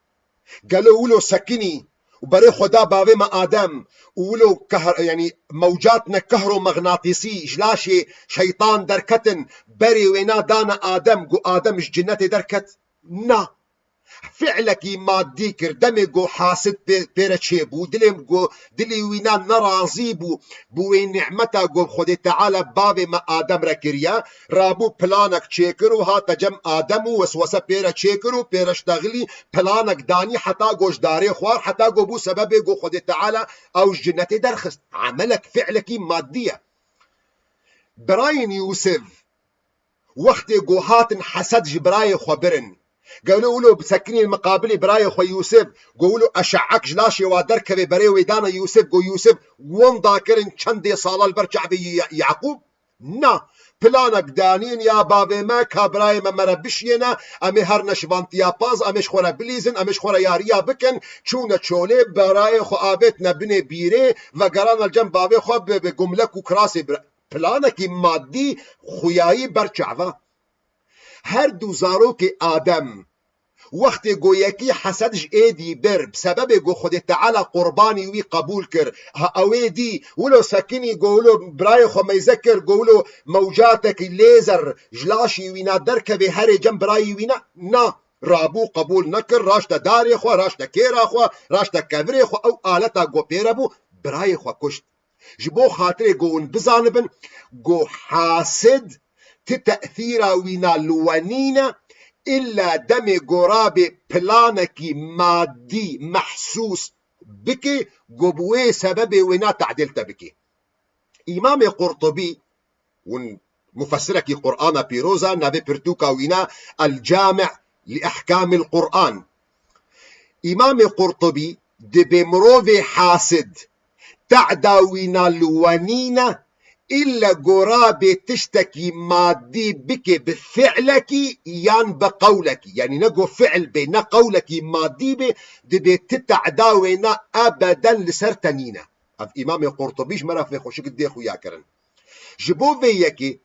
gelo wilo sekinî û berê xwe da bavê me Adem û wilo kehr-, yanî mewcat ne kehromexnatîsî ji laşê şeytan derketin, berê wêna dane Adem, ku Adem ji cinetê derket? Na. Fi'lekî maddî kir. Demê ku hasid pê, pê re çêbû, dilê ku dilî wîna nerazî bû, bi wê nîmeta ku Xwedê Teala bavê me Adem re kiriye, rabû planek çêkir û hate cem Adem û weswese pê re çêkir û pê re ştexilî, planek danî heta ku ji darê xwar, heta ku bû sebebê ku Xwedê Teala ew ji cinetê derxist. Emelek, fi'lekî maddî ye. Birayên Yûsif, wextê ku hatin hesed ji birayê xwe birin, gelo wilo bi sekinên miqabilê birayê xwe Yûsif, ku wilo eşe'ek ji laşê wa derkeve, berê wê dane Yûsif, ku Yûsif winda kirin çendê sala li ber çavê Yaqûb? Na. Planek danîn, ya bavê me, ka birayê me me re bişiyêne, em ê herine şivantiya paz, em ê ji xwe re bilîzin, em ê ji xwe re yariya bikin, çûne çolê, birayê xwe avêtine binê bîrê, vegerane li cem bavê xwe bi, bi gumlek û kirasê bira-, planekî maddî, xuyayî ber çava. Her du zarokê Adem, wextê ku yekî hesed ji êdî bir, bi sebebê ku Xwedê Teala qurbanî wî qebûl kir, ha ew ê dî, wilo sekinî, ku wilo birayê xwe meyze kir, ku wilo mewcatekî lêzer ji laşî wîna derkevê herê cem birayî wîna? Na. Rabû qebûl nekir, raşte darê xwe, raşte kêra xwe, raşte kevirê xwe, ew aleta ku pê re bû, birayê xwe kuşt. Ji bo xatirê ku hûn bizanibin, ku hasid ti tesîra wîna li we nîne, illa demê go rabê planekî madî, mehsûs bike, go bi wê sebebê wêna tadîl te bike. Îmamê Qurtubî, win mufessirekî Qur'ana pîroz e, navê pirtûka wîna El Cami' li Ehkamil Qur'an. Îmamê Qurtubî dibê mirovê hasid, teda wîna li we nîne, îlle go rabê tiştekî madî bike bi fi'lekî yan bi qewlekî. Yanî ne go fi'l bê, ne qewlekî madî bê, dibê ti teda wêna ebeden li ser te nîne. Ev Îmamê Qurtubî ji me re vê xweşik dê xuya kirin. Ji bo vê yekê,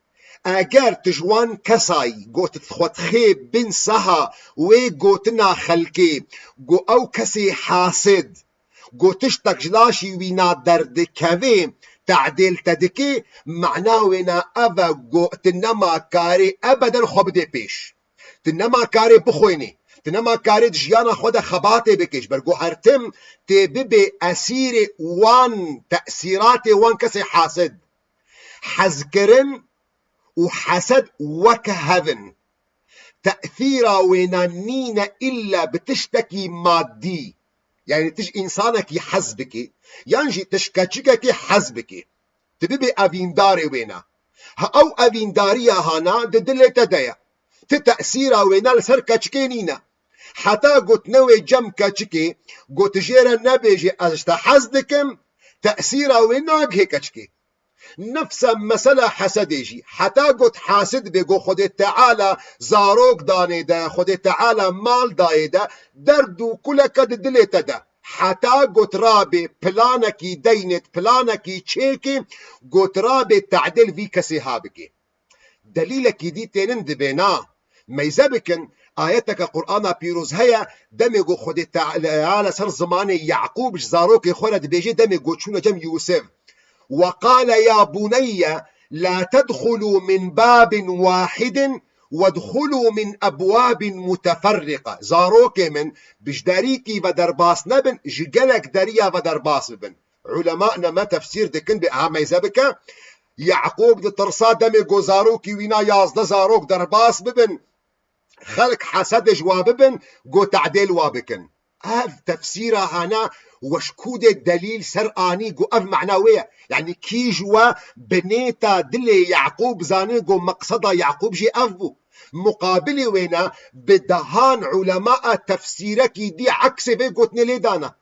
eger tu ji wan kesayî got xwe dixê bin seha wê gotina xelkê, go ew kesê hasid, go tiştek ji laşî wîna derdikevê, tadîl te dike, mana wêna ev e go tu nema karê ebeden xwe bidê pêş. Tu nema karê bixwênî. Tu nema karê di jiyana xwe de xebatê bikê. Ji ber ku her tim tê bibê esîrê wan tesîratê wan kesê hasid. Hezkirin û hesed weke hev in. Tesîra wêna nîne îlle bi tiştekî madî. Yanî tu ji însanekî hez bikî, yan jî tu ji keçikekê hez bikî. Tu bibê evîndarê wêna. Ha ew evîndariya hana di dilê te de ye. Ti tesîra wêna li ser keçikê nîne. Heta got newê cem keçikê, got jê re nebêjê ez ji te hez dikim, tesîra wê nagihê keçikê. Nefsa mesela hesedê jî. Heta got hasid bê, got Xwedê Teala zarok danê de, Xwedê Teala mal dayê de, derd û kuleke di dilê te de. Heta got rabê planekî deynêt, planekî çêkê, got rabê tadîl vî kesê ha bikê. Delîlekî dî tênin dibê na. Meyze bikin, ayeteke Qur'ana pîroz heye, demê ku Xwedê Teala ser zimanê Yaqûb ji zarokê xwe re dibêje, demê ku çûne cem Yûsif. Ve qale ya buneyye la tedxulû min babin wahidin wedxulû min ebwabin muteferriqa. Zarokê min, bi ji derîkî ve derbas nebin, ji gelek deriya ve derbas bibin. Ulema ne me tefsîr dikin, bê aha meyze bike. Yaqûb ditirsa demê ku zarokî wîna yazdeh zarok derbas bibin, xelk hesedê ji wa bibin, ku tadîl wa bikin. Ev tefsîra hana we ji ku dê delîl ser anî ku ev mana wê ye? Yanî kî ji we bi nêta dilê Yaqûb zanî ku meqseda Yaqûb jî ev bû? Muqabilê wêne bi dehan ulema a tefsîrekî dî eksê vê gotinê lê dana.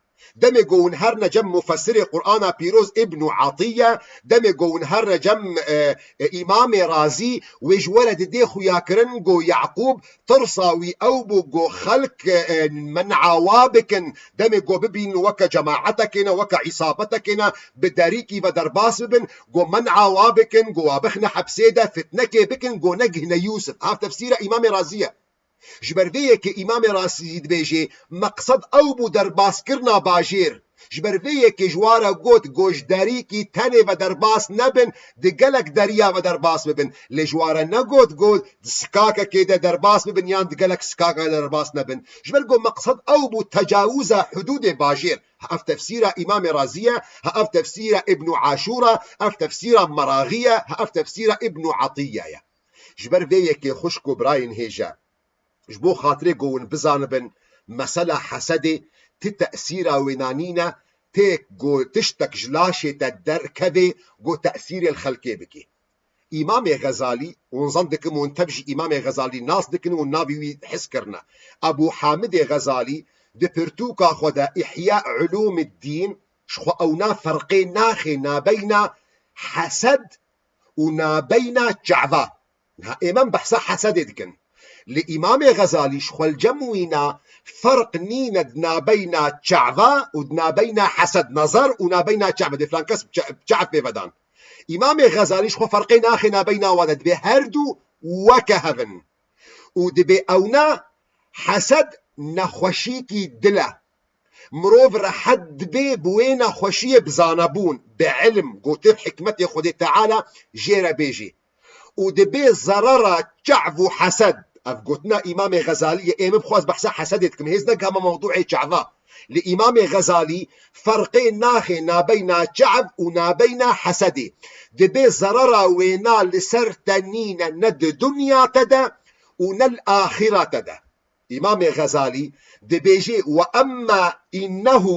Demê ku hûn herne cem mufessirê Qur'ana pîroz Îbnû Atîye, demê ku hûn herne cem, e, e, Îmamê Razî, wê ji we re didê xuya kirin ku Yaqûb tirsa wî ew bû ku xelk, e, men'a wa bikin, demê ku bibînin weke cemaetekê ne, weke îsabetekê ne, bi derîkî ve derbas bibin, ku men'a wa bikin, ku wa bixine hepsê de, fitnekê bikin, ku negihine Yûsif. Ev tefsîra Îmamê Razî ye. Ji ber vê yekê Îmamê Razî dibêje, meqsed ew bû derbaskirina bajêr. Ji ber vê yekê ji wa re got, ku ji derîkî tenê ve derbas nebin, di gelek deriya ve derbas bibin. Lê ji wa re negot, ku di sikakekê de derbas bibin yan di gelek sikakekê de derbas nebin. Ji ber ku meqsed ew bû tecawuza hudûdê bajêr. Ha ev tefsîra Îmamê Razî ye, ha ev tefsîra Îbnû Aşûr e, ev tefsîra Meraxî ye, ha ev tefsîra Îbnû Atîye ye. Ji ber vê yekê xwişk û birayên hêja, ji bo xatirê ku hûn bizanibin, mesela hesedê ti tesîra wêna nîne, tê ku tiştek ji laşê te derkevê, ku tesîrê li xelkê bikê. Îmamê Xezalî, hûn zan dikim hûn tev jî Îmamê Xezalî nas dikin û navê wî his kirine. Ebû Hamidê Xezalî di pirtûka xwe de Îhya Ulûmiddîn ji xwe ewna ferqê naxê nabeyna hesed û nabeyna çava. Niha êmen behsa hesedê dikin. Li Îmamê Xezalî ji xwe li cem wîna ferq nîne di nabeyna çava û di nabeyna hesed, nazar, û nabeyna çava. Dê filan kes çe-, çav pê vedan. Îmamê Xezalî ji xwe ferqê naxê nabeyna wan de, dibê her du weke hev in. Û dibê ewna hesed nexweşîkî dil e. Mirov rehet dibe bi wê nexweşiyê bi zanebûn, bi ilm, ku têv hikmetê Xwedê Teala jê re bêjê. Û dibê zerera çav û hesed. Ev gotina Îmamê Xezalî ye, ê min bixwaz behsa hesedê dikim, hêz negihame mewdûê çava. Li Îmamê Xezalî ferqê naxê nabeyna çav û nabeyna hesedê. Dibê zerera wêna li ser te nîne, ne di dinya te de û ne li axirete de. Îmamê Xezalî dibêje: "Ve emma innehu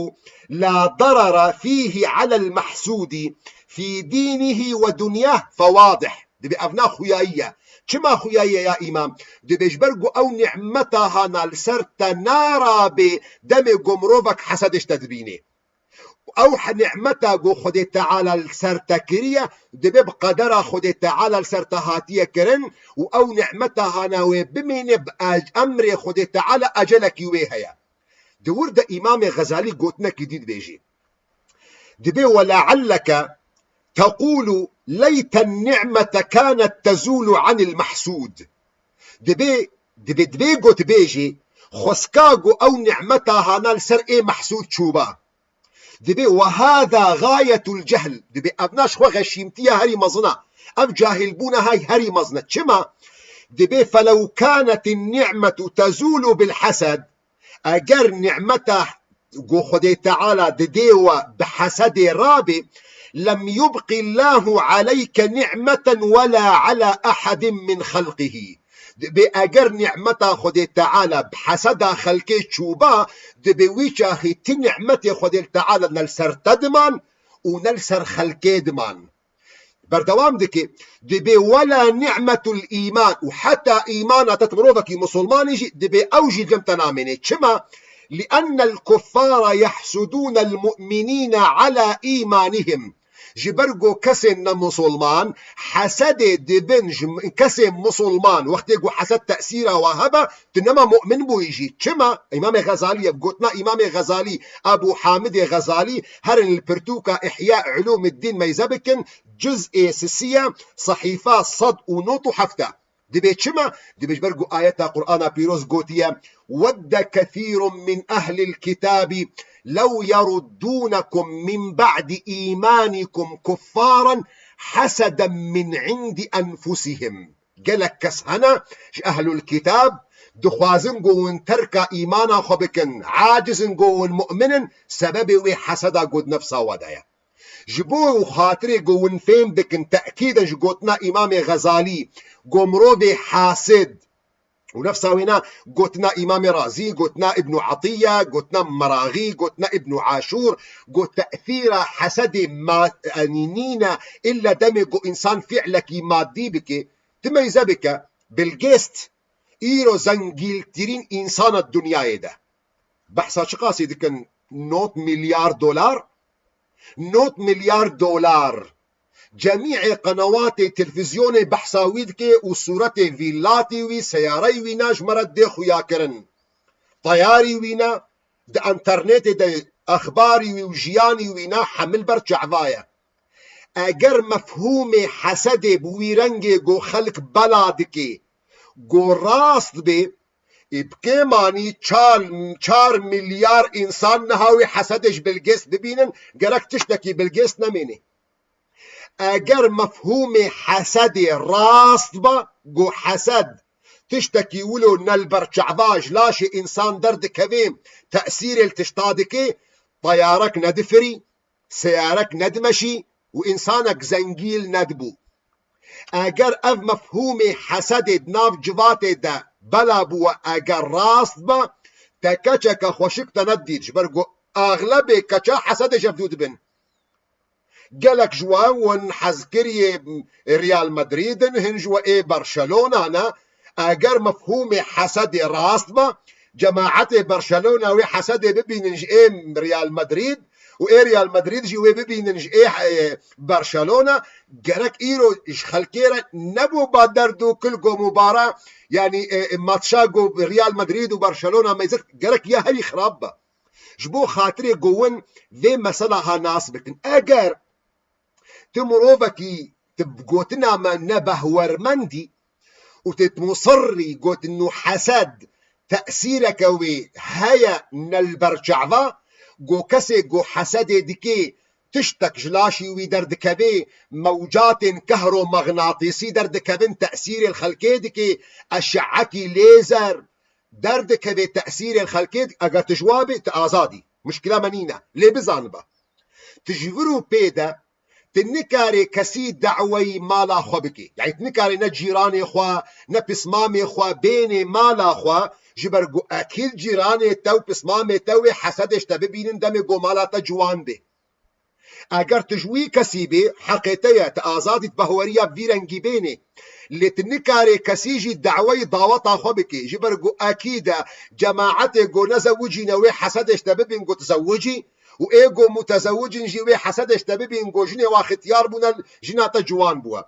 la darara fîhî alel mahsûdî fî dînihî ve dunyah fe wadih." Dibê ev na xuyayî ye. Çima xuyayî ye ya îmam? Dibê ji ber ku ew nîmeta hana li ser te narabe demê ku mirovek hesedê ji te dibînê. Ew he-, nîmeta ku Xwedê Teala li ser te kiriye, dibê bi qedera Xwedê Teala li ser te hatiye kirin û ew nîmeta hana wê bimîne bi ec-, emrê Xwedê Teala ecelekî wê heye. Di wir de Îmamê Xezalî gotinekî dî dibêjî. Dibê: "Ve lealleke teqûlu leyten ni'mete kanet tezûlu anil mahsûd." Dibê, dibê, dibê gotibêjî, xwesika ku ew nîmeta hana li ser ê mehsûd çûba. Dibê: "Ve hâzâ gâyetul cehl." Dibê ev na ji xwe xeşîmtiya herî mezin e. Ev cahilbûna hay herî mezin e. Çima? Dibê: "Felew kânetin ni'metu tezûlu bil hesed." Eger nîmeta ku Xwedê Teala didê we bi hesedê rabê, "lem yubqi Allahu aleyke ni'meten ve la ala ehedin min xelqihi." Dibê eger nîmeta Xwedê Teala bi heseda xelkê çûba, dibê wî çaxî ti nîmetê Xwedê Teala ne li ser te diman û ne li ser xelkê diman. Berdewam dike, dibê: "Wela ni'metul îman", û heta îmana te, tu mirovekî misilmanî jî, dibê ew jî cem te namêne. Çima? "Li'ennel kuffara yehsudûnel mu'minîne ala îmanihim." Ji ber ku kesên ne misilman hesedê dibin ji kesên misilman, wextê ku hesed tesîra we hebe, tu nema mu'min bûyî jî. Çima? Îmamê Xezalî ye, gotina Îmamê Xezalî, Ebû Hamidê Xezalî, herin li pirtûka Ihya Ulûmiddîn meyze bikin, cizê sisiye, sehîfa sed û nod û heft e. Dibê çima? Dibê ji ber ku ayeta Qur'ana pîroz gotiye: "Wedde kethîrun min ehlil kitâbî lew yeruddûnekum min ba'di îmanîkum kuffâren heseden min indi enfusihim." Gelek kes hene ji ehlul kitab dixwazin ku hûn terka îmana xwe bikin, aciz in ku hûn mu'min in, sebebê wê heseda ku di nefsa we de ye. Ji bo xatirê ku hûn fêm bikin, tekîden ji gotina Îmamê Xezalî, ku mirovê hasid, û nefsa wêna gotina Îmamê Razî, gotina Îbnû Etîye, gotina Meraxî, gotina Îbnû Aşûr, ku tesîra hesedê ma-, yanî nîne, îlle demê ku însan fi'lekî madî bike, tu meyze bike, Bill Gates îro zengîntirîn însan e di dinyayê de. Behsa çiqasî dikin? Nod milyar dolar? Nod milyar dolar. Cemîê qenewatê televîzyonê behsa wî dike û sûretê vîlatî wî, seyareyî wî ne ji me re dê xuya kirin. Teyarî wî ne, di enternetê de exbarî wî û jiyanî wî ne, hemil ber çava ye. Eger mefhûmê hesedê bi wî rengê ku xelk bela dike, ku rast bê, ê bi kêmanî çar, çar milyar însan niha wê hesedê ji Bill Gates bibînin, gerek tiştekî Bill Gates nemêne. Eger mefhûmê hesedê rast ba, ku hesed tiştekî wilo ne li ber çava ji laşê însan derdikeve, tesîrê li tişta dike, teyarek nedifirî, seyarek nedimeşî û însanek zengîn nedibû. Eger ev mefhûmê hesedê di nav civatê de bela bû, eger rast be, te keçeke xweşik te nedît, ji ber ku axlebê keça hesedê ji hev dû dibin. Gelek ji we win hezkiriyê Real Madrid in, hin ji we ê Barcelona ne. Eger mefhûmê hesedê rast be, cemaetê Barcelona wê hesedê bibînin ji ê Real Madrid û ê Real Madrid jî wê bibînin ji ê, e, Barcelona, gerek îro ji xelkê re nebû ba derd û kil ku mubara, yanî, e, e, matşa ku Real Madrid û Barcelona meyzet, gerek ya herî xirab be. Ji bo xatirê ku win vê mesela ha nas bikin. Eger tu mirovekî, tu bi gotina me ne behwermendî û tu musirrî gotin û hesed tesîreke wê heye ne li ber çava, ku kesê ku hesedê dike, tiştek ji laşî wî derdikeve, mewcatên kehromexnatîsî derdikevin, tesîrê li xelkê dike, eşeekî lêzer, derdikeve tesîrê li xelkê, eger tu ji wa bî, tu azad î. Muşkila me nîne. Lê bizanibe, tu ji vir û pê de Tu nikarê kesî daweyî mala xwe bikî. Yani tu nikarê ne cîranê xwe, ne pismamê xwe bênê mala xwe, ji ber ku ekîd cîranê te û pismamê te wê hesedê ji te bibînin demê ku mala te ciwan bê. Eger tu ji wî kesî bî, heqê te ye, tu azad î, tu behweriya vî rengî bênê. Lê tu nikarê kesî jî daweyî daweta xwe bikî. Ji ber ku ekîd e, cemaetê ku nezewicîne wê hesedê ji te bibîn ku tu zewicî û ê ku mutezewicîn jî wê hesedê ji te bibîn ku jinê wan xitiyar bûne, jina te ciwan bûye.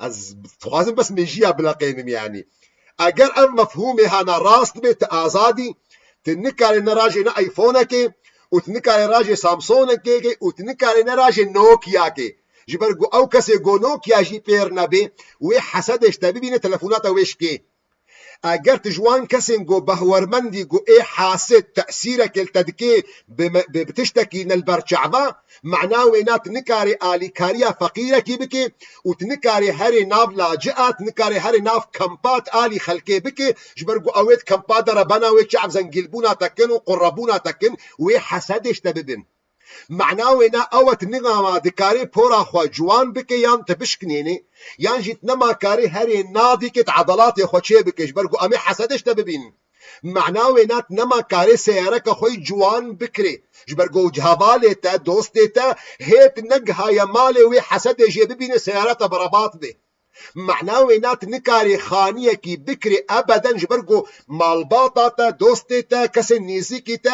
Ez dixwazim bes mêjiya bileqênim yani. Eger ev mefhûmê hana rast bê, tu azad î, tu nikarê ne rajê ne iPhonekê û tu nikarê rajê Samsungekê û tu nikarê ne rajê Nokiakê. Ji ber ku ew kesê ku Nokia jî pêr nebê, wê hesedê ji te bibîne, telefona te wê şikê. Eger tu ji wan kesên ku behwermendî ku ê hasid tesîrekê li te dikê bi me-, bi, bi tiştekî ne li ber çava, mena wê na tu nikarê alîkariya feqîrekî bikê û tu nikarê herê nav lacia, tu nikarê herê nav kempa tu alî xelkê bikê, ji ber ku ew ê di kempa de re bena wê çav zengîlbûna te kin û qurrebûna te kin, wê hesedê ji te bibin. Mena wê na ew e tu nigama dikarê pora xwe ciwan bike yan tu bişkinênê, yan jî tu nema karê herê nadî ke tu edalatê xwe çê bike, ji ber ku em ê hesedê ji te bibînin. Mena wê na tu nema karê seyareke xwe yî ciwan bikirê, ji ber ku hevalê te, dostê te hê tu negihaye malê wê hesedê jê bibîne, seyara te berebat bê. Mena wê na tu nikarê xaniyekî bikirê ebeden, ji ber ku malbata te, dostê te, kesên nêzîkî te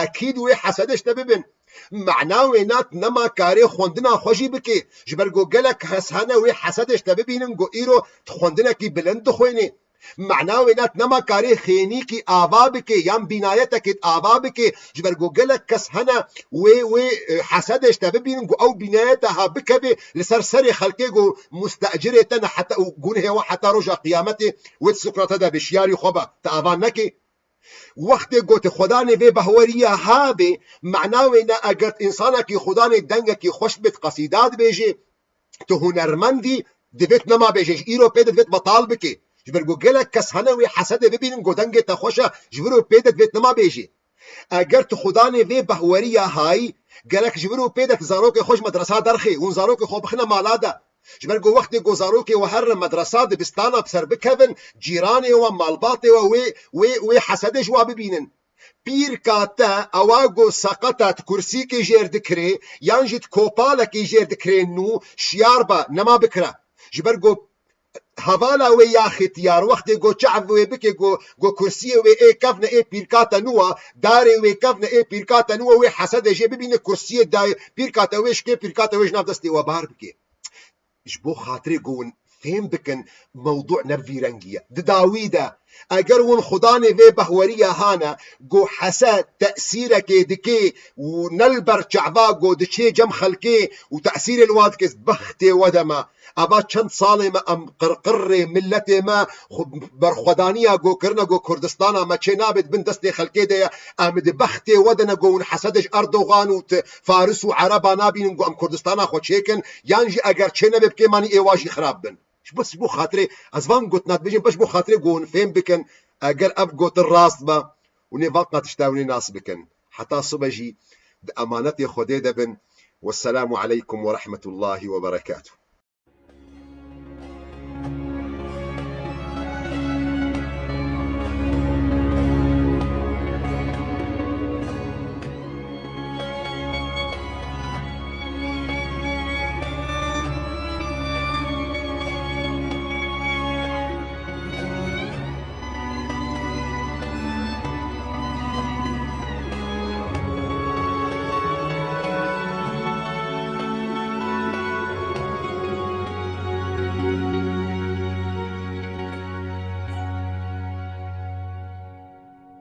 ekîd wê hesedê ji te bibin. Mena wê na tu nema karê xwendina xwe jî bikê, ji ber ku gelek kes hene wê hesedê ji te bibînin ku îro tu xwendinekî bilind dixwênê. Mena wê na tu nema karê xênîkî ava bikê yan bînayetekê ava bikê, ji ber ku gelek kes hene wê, wê, e, hesedê ji te bibînin ku ew bînayeta ha bikevê li ser serê xelkê ku mustecirê te ne heta û gunhê we heta roja qiyametê wê di suqra te de bê, şiyarî xwe be, tu ava nekê. Wextê ku tu xwedanê vê behweriya ha bê, mena wê ne eger tu însanekî xwedanê dengekî xweş bê, tu qesîda dibêjê, tu hunermendî, divê tu nema bêjê, ji îro pê de divê tu betal bikê. Ji ber ku gelek kes hene wê hesedê bibînin ku dengê te xweş e, ji vir û pê de divê tu nema bêjê. Eger tu xwedanê vê behweriya hayî, gerek ji vir û pê de tu zarokê xwe ji medresa derxê, hûn zarokê xwe bixine mala de. Ji ber ku wextê ku zarokê we here medresa, dibistana bi ser bikevin, cîranê we, malbatê we wê, wê, wê hesedê ji we bibînin. Pîrka te ewa ku seqet e, tu kursîkê jêr dikirê, yan jî tu kopalekî jêr dikirê nû, şiyar be, nema bikire. Ji ber ku hevala wê ya xitiyar, wextê ku çav wê bike ku, ku kursiyê wê ê kevne ê pîrka te nû e, darê wê kevne ê pîrka te nû e, wê hesedê jê bibîne, kursiyê dayê pîrka te wê şikê, pîrka te wê ji nav destê we bar bike. Ji bo xatirê ku hûn fêm bikin, mewdû ne bi vî rengî ye. Di dawî de, eger hûn xudanê vê behweriya hane, ku hesed tesîrekê dike û ne li ber çava ku diçê cem xelkê û tesîrê li wa dike, bextê we de me. Eva çend salê me em qirqirê miletê me, xwe, berxwedaniya ku kirine ku Kurdistana me çê nabe, di bin destê xelkê de ye. Em di bextê we de ne ku hûn hesedê ji Erdogan û ti Faris û Ereba nabînin ku em Kurdistana xwe çêkin, yan jî eger çê nebe bikê manî ê wa jî xirab bin. Ji bo, ji bo xatirê, ez van gotina dibêjim, bes ji bo xatirê ku hûn fêm bikin, eger ev gotin rast be, hûn ê van qat tişta hûn ê nas bikin. Heta sibe jî di emanetê Xwedê de bin. Wesselamu aleykum ve rahmetullahi ve berekatuh.